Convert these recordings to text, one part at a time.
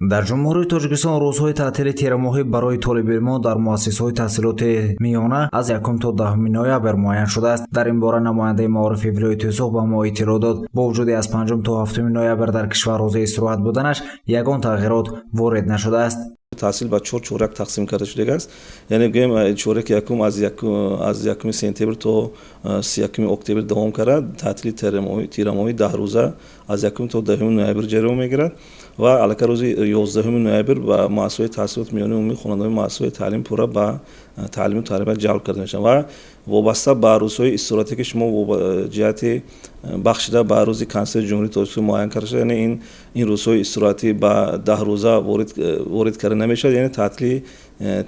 Дар Ҷумҳурии Тоҷикистон рӯзҳои таътили тирамоҳӣ барои толибилмон дар муассисаҳои таҳсилоти миёна аз 1 то 10 ноябр муайян шудааст. Дар ин бора намояндаи маорифи вилояти Суғд ба мо иттилоъ дод. Бо вуҷуди аз 5 то 7 ноябр дар кишвар рӯзи истироҳат буданаш, ягон тағйирот ворид нашудааст. Таҳсил ба чор чорак тақсим карда шудааст, яъне гӯем, чораки якум аз 1 сентябр то 31 октябр давом кард. Таътили тирамоҳӣ 10 рӯза аз 1 то 10 ноябр ҷараён мегирад ва аллакай рӯзи 11 ноябр ба муассисаҳои таҳсилоти миёнаи умумӣ хонандаҳои муассисаҳои таълим пурра ба таълиму тарбият ҷалб карда мешаванд ва вобаста ба рӯзҳои истироҳате, ки шумо ҷиҳати бахшида ба рӯзи Конститутсияи Ҷумҳурии Тоҷикистон муайян карда шуда, яъне ин рӯзҳои истироҳатӣ ба 10 рӯза ворид карда намешавад, яъне таътили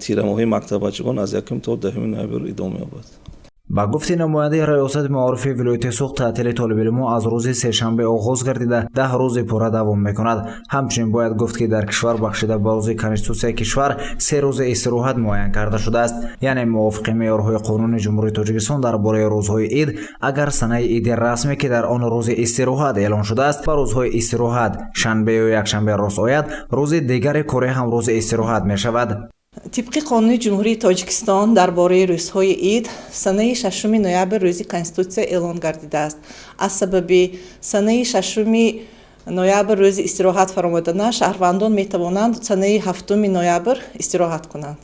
тирамоҳии мактаббачагон аз 1 то 10 ноябр идома меёбад. Ба гуфти намояндаи Раёсати маорифи вилояти Суғд, таътили толибилмон аз рӯзи сешанбе оғоз гардида, 10 рӯзи пурра давом мекунад. Ҳамчунин бояд гуфт, ки дар кишвар бахшида ба рӯзи Конститутсияи кишвар се рӯзи истироҳат муайян карда шудааст. Яъне мувофиқи меъёрҳои Қонуни Ҷумҳурии Тоҷикистон дар бораи рӯзҳои ид, агар санаи иди расме, ки дар он рӯзи истироҳат эълон шудааст, ба рӯзҳои истироҳат шанбе ё якшанбе рост ояд, рӯзи дигари корӣ ҳам рӯзи истироҳат мешавад. Тибқи Қонуни Ҷумҳурии Тоҷикистон дар бораи рӯзҳои ид, санаи 6 ноябр рӯзи Конститутсия эълон гардидааст. Аз сабаби санаи 6 ноябр рӯзи истироҳат фаромадана, шаҳрвандон метавонанд санаи 7 ноябр истироҳат кунанд.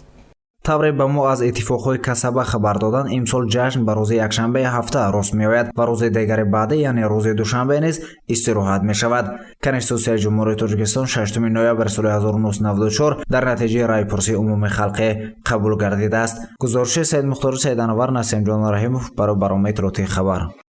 Тавре ба мо аз иттифоқҳои касаба хабар доданд, имсол ҷашн ба рӯзи якшанбеи ҳафта рост меояд ва рӯзи дигари баъдӣ, яъне рӯзи душанбе низ истироҳат мешавад. Конститутсияи Ҷумҳурии Тоҷикистон 6 ноябри соли 1994 дар натиҷаи райпурсии умумии халқӣ қабул гардидааст. Гузориши Саидмухтори Саиданавар, Насимҷон Раҳимов барои барномаи иттилоотии «Хабар».